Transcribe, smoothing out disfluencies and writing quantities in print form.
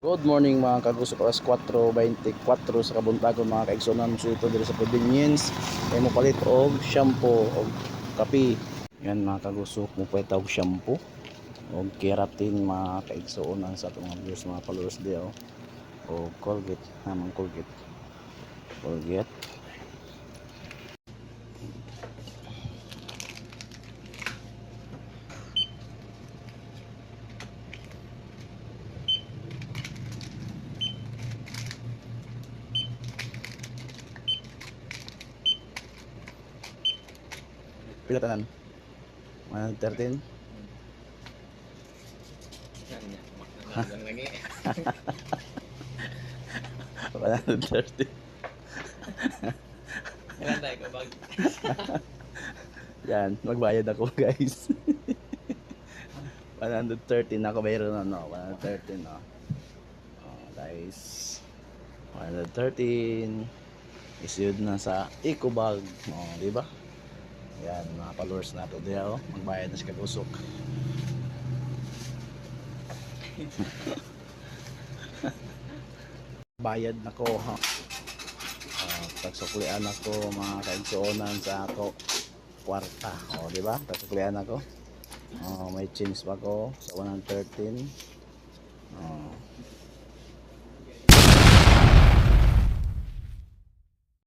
Good morning, mga kagusok. Alas 4:24 sa kabuntagon, mga kaigsunan. So ito diri sa convenience kay mo palit og shampoo og kape. Yan, mga kagusok, mo palit og shampoo og keratin, mga kaigsuonan, sa atong mga viewers, mga followers di oh. Og Colgate, namang Colgate. Colgate. Pila tanan? 113. Lang lagi. 130. Kailan tayo ko bag? Yan, magbayad ako, guys. 113 ako bayro na, no. 113, no. Oh, guys. 113. Issued na sa eco bag. Oh, di ba? Yan, mga followers na to. Diya, oh, magbayad na si Kagusok. Bayad na ko, ha. Tagsuklian ako, mga kaigsuonan, sa ako kwarta. O, di ba? Tagsuklian ako. Oh, may change pa ko sa 113. Oh.